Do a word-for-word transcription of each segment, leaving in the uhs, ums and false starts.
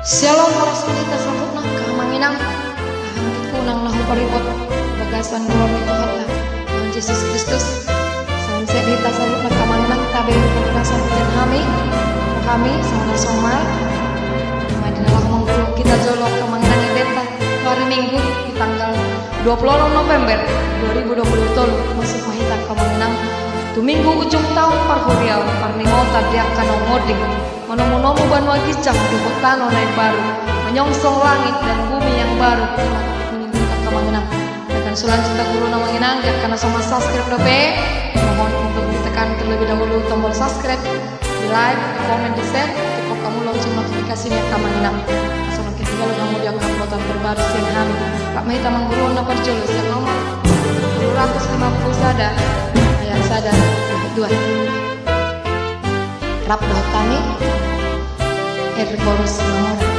Syalom, horas ma di hita saluhutna, amang inang. Aha ma ningku nang na huparibot di bagasan goar ni Tuhanta, Tuhan Jesus Kristus. Salam sehat di hita saluhutna, amang inang. Tabe, tabe na sahat hami, hami songon na somal. Ima di na laho mangguruhon hita jolo, amang inang, ibebanta tu ari Minggu di tanggal dua puluh enam November dua ribu dua puluh tolu, masuk ma hita, amang inang, tu Minggu ujung taon parhuriaon, parningotan di angka na ummonding manomunomu banua ginjang dohot tano na imbaru, menyongsong langit dan bumi yang baru. Ima ningku, amang inang. Dangkan so lanjut hita guru, amang inang, di angka na so mansubscribe dope, mohon untuk ditekan terlebih dahulu tombol subscribe, di like, di komen, di share, di pok hamu lonceng notifikasina, amang inang. Asa unang ketinggalan hamu di angka uploadan terbaru sian hami. Rap ma hita mangguruhon na parjolo sian nomor tolu ratus lima puluh sada, ayat sada dohot dua. Rap dohot hami, R. Borus Situmorang.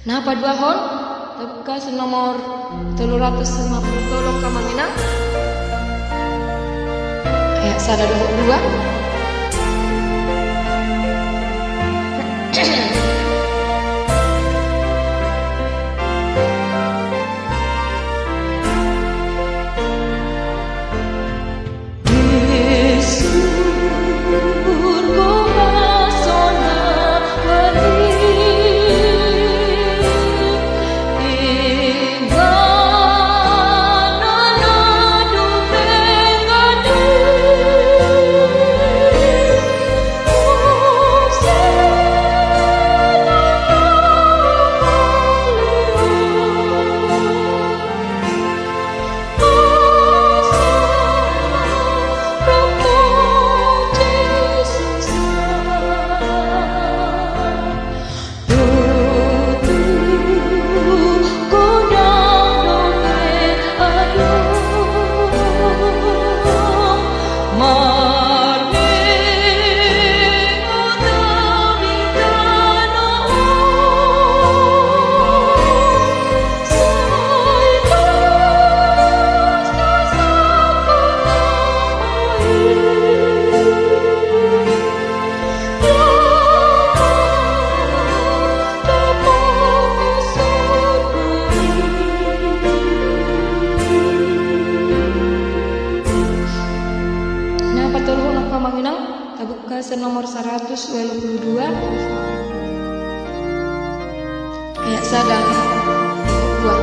Na paduahon, tabuka sian nomor tolu ratus lima puluh tolu, amang inang. Ayat sada dohot dua. Na patoluhon, amang inang, tabuka sian nomor saratus ualu pulu dua. Ayat sada, dua.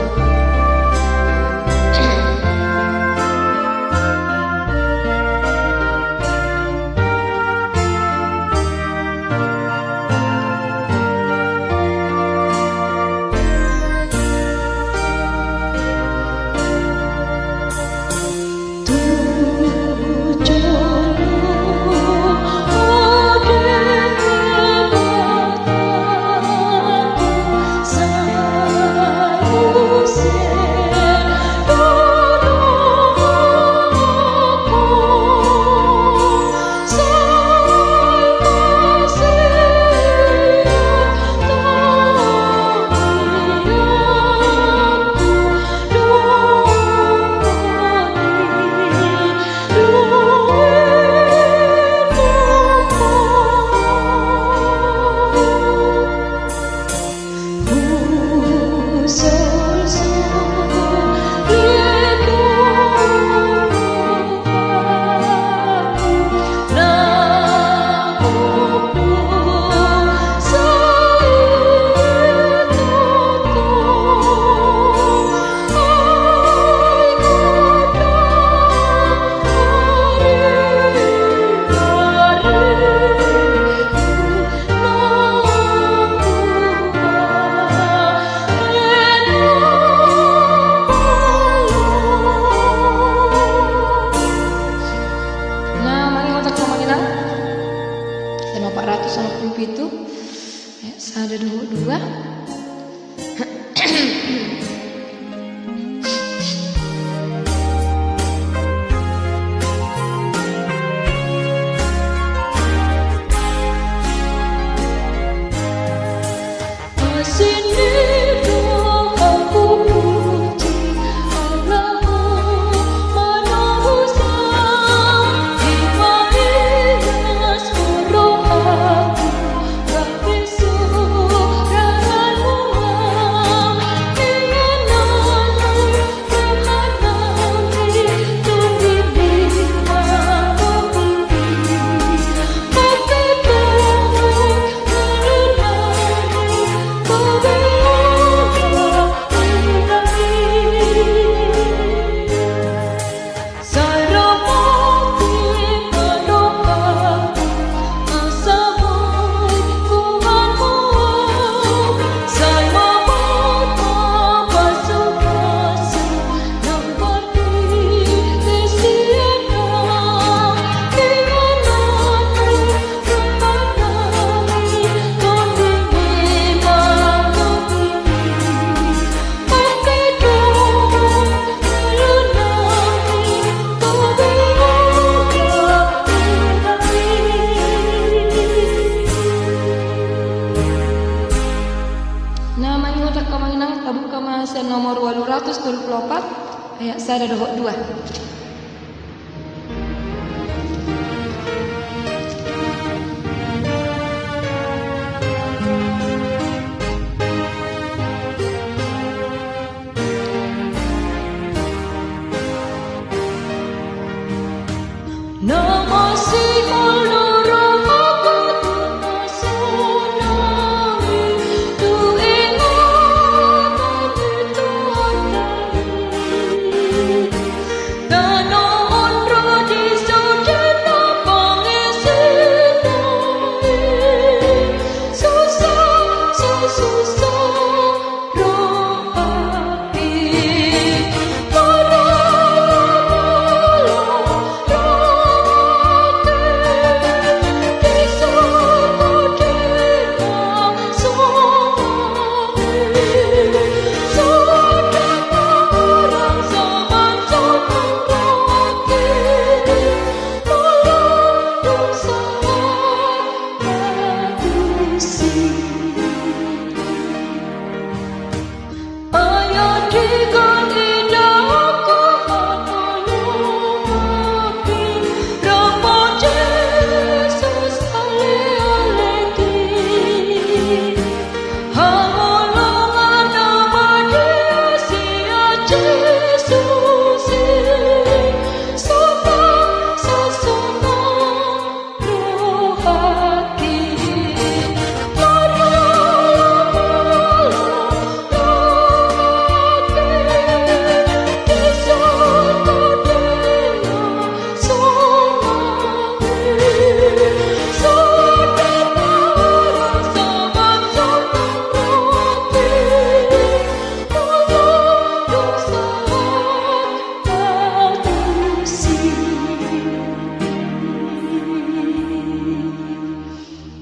Sada dohot dua.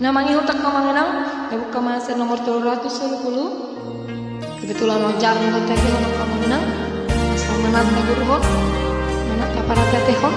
Na mangihut angka amang inang, na buka ma sian nomor tolu ratus tolu pulu. Kebetulan ojar ni hot tadi hot angka amang inang. Asal manat na guru hot. Manat apa rata teh hot.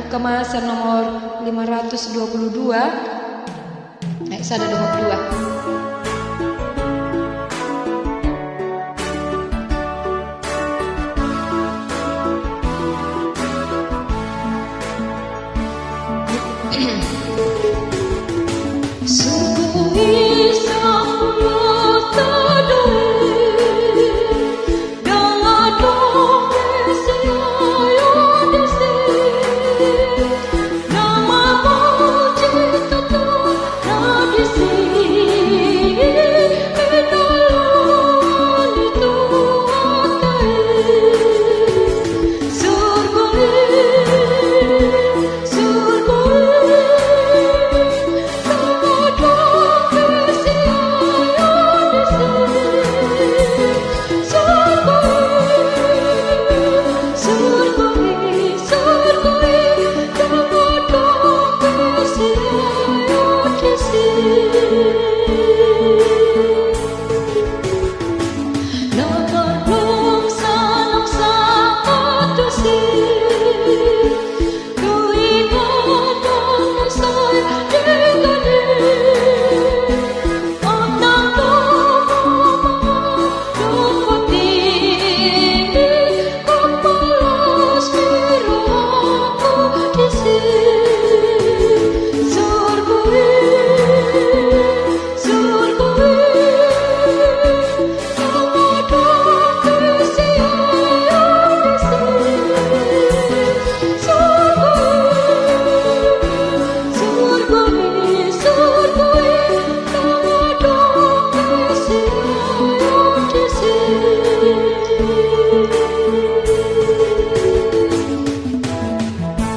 Buka ma sian nomor lima ratus dua puluh dua. Eh, sada dohot dua.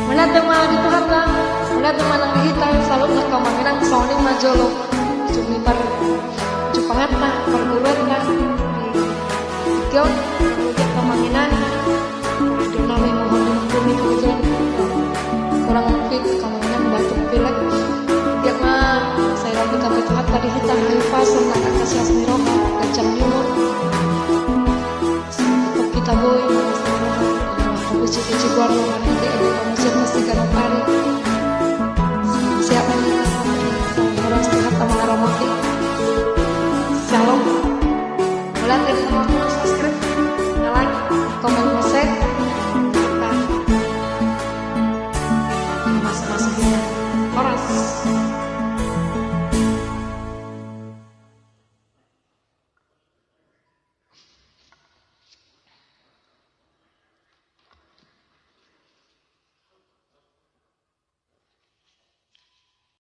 Mauliate ma di Tuhanta, mauliate ma nang di hita, saluhutna hamu amang inang, songon i ma jolo ujung ni parjumpanganta, parguruanta di tingki on. Mauliate ma amang inang. Di na i, mohon dimaklumi kebetulan kurang fit, amang inang batuk pilek. Mauliate ma, sai lam di hami Tuhanta di hita, hahipason, nang angka silas ni roha, ganjang ni umur. Sai hita boi, na silas ni roha, pamuji-puji goarna, nang di ende